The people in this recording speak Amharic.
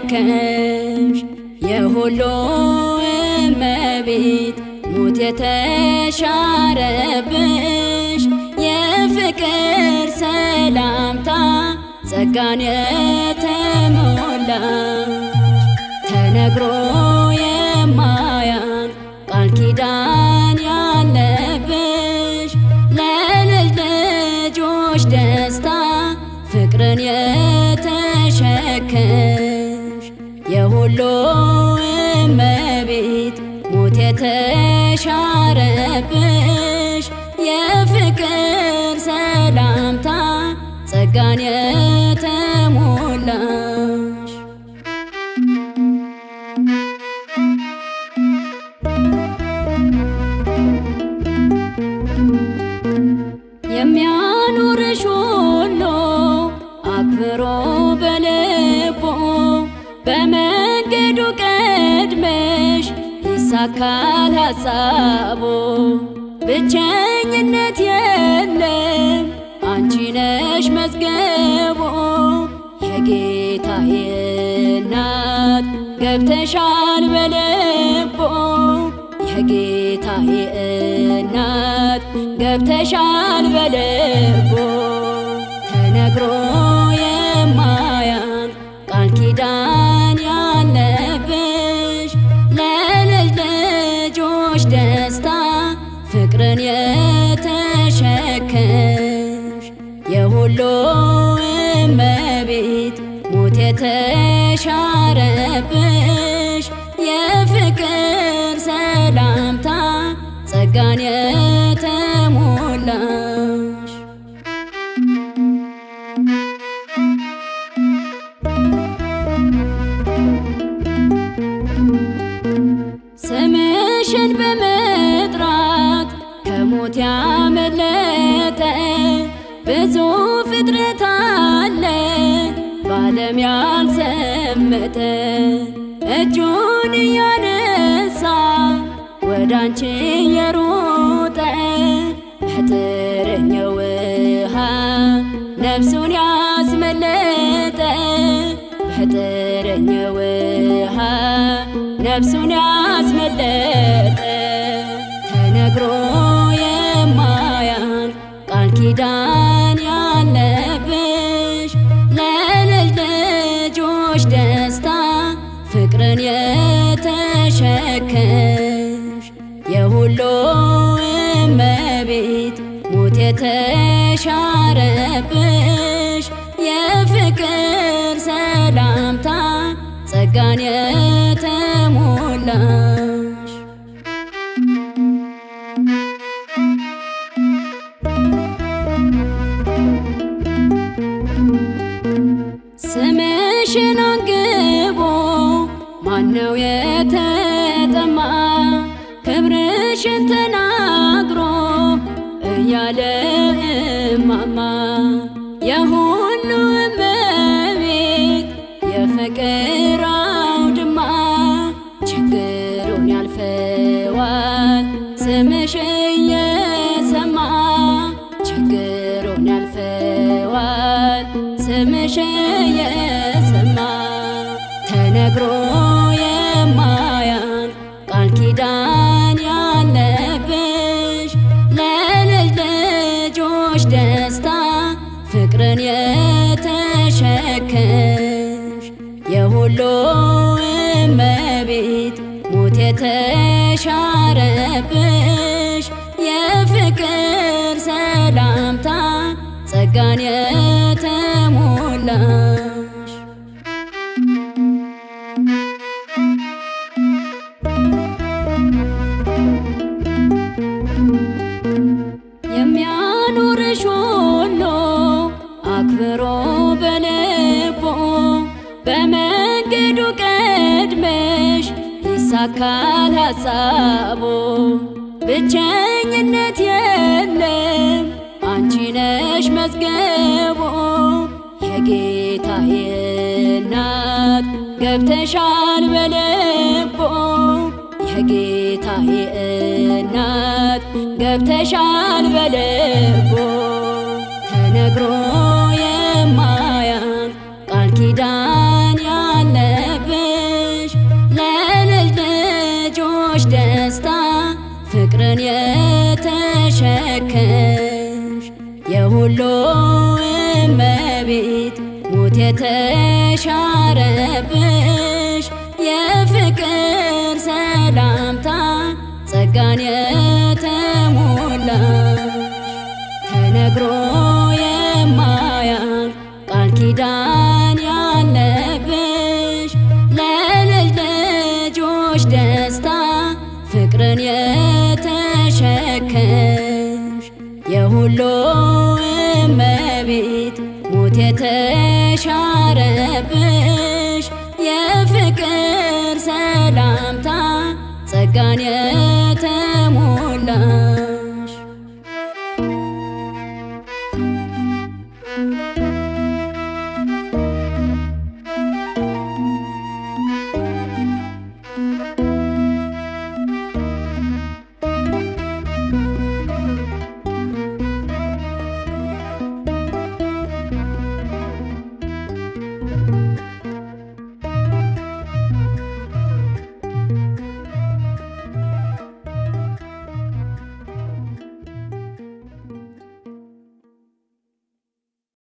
የተሸከምሽ የሁሉ እመቤት ሞት የተሻረብሽ የፍቅር ሰላምታ ጸጋን የተሞላሽ ተነግሮ የማያልቅ ቃል ኪዳን ያለብሽ ለልጅ ልጆች ደስታ ፍቅርን የተሸከምሽ የሁሉ እመቤት ሞት የተሻረብሽ የፍቅር ሰላምታ ጸጋን የተሞላሽ። የሚያኖርሽ ሁሉ አክብሮ በልቦ በመንገዱ ቀድመሽ ይሳካል ሀሳቡ። ብቸኝነት የለም አንቺ ነሽ መዝገቡ። የጌታዬ እናት ገብተሻል በልቦ የጌታዬ እናት ገብተሻል በልቦ። ተነግሮ የማያልቅ ቃል ኪዳን ያለብሽ ለልጅ ልጆች ደስታ ፍቅርን የተሸከምሽ የሁሉ እመቤት ሞት የተሻረብሽ የፍቅር ሰላምታ ጸጋን የተሞላሽ። ስምሽን በመጥራት ከሞት ያመለጠ ብዙ ፍጥረት አለ በዓለም ያልሰመጠ እጁን እያነሳ ወደ አንቺ የሮጠ በጥርኝ ውሃ ነፍሱን ያስመለጠ በጥርኝ ውሃ ነፍሱን ያስመለጠ። ተነግሮ የማያልቅ ቃል ኪዳን ያለብሽ ለልጅ ልጆች ደስታ ፍቅርን የተሸከምሽ የሁሉ እመቤት ሞት የተሻረብሽ የፍቅር ሰላምታ ጸጋን የተሞላሽ። ስምሽን አንግቦ ማነው የተጠማ ክብርሽን ተናግሮ እያለ እማማ የሁሉ እመቤት የፍቅር አውድማ ችግሩን ያልፈዋል ስምሽ እየሰማ ችግሩን ያልፈዋል ስምሽ እየሰማ። ተነግሮ የማያልቅ ቃል ኪዳን ያለብሽ ለልጅ ልጆች ደስታ ፍቅርን የተሸከምሽ የሁሉ እመቤት ሞት የተሻረብሽ የፍቅር ሰላምታ ጸጋን የተሞላሽ። የሚያኖርሽ ሁሉ አክብሮ በልቦ በመንገዱ ቀድመሽ ይሳካል ሀሳቡ። ብቸኝነት የለም አንቺ ነሽ መዝገቡ። የጌታዬ እናት ገብተሻል በልቦ የጌታዬ እናት ገብተሻል በልቦ። ተነግሮ የማያልቅ ቃል ኪዳን ያለ ፍቅርን የተሸከምሽ የሁሉ እመቤት ሞት የተሻረብሽ የፍቅር ሰላምታ ጸጋን የተሞላሽ ተነግሮ የማያልቅ ቃል ኪዳን ያለብሽ ለልጅ ልጆች ደስታ ፍቅርን የተሸከምሽ የሁሉ እመቤት ሞት የተሻረብሽ የፍቅር ሰላምታ ጸጋን የተሞላሽ።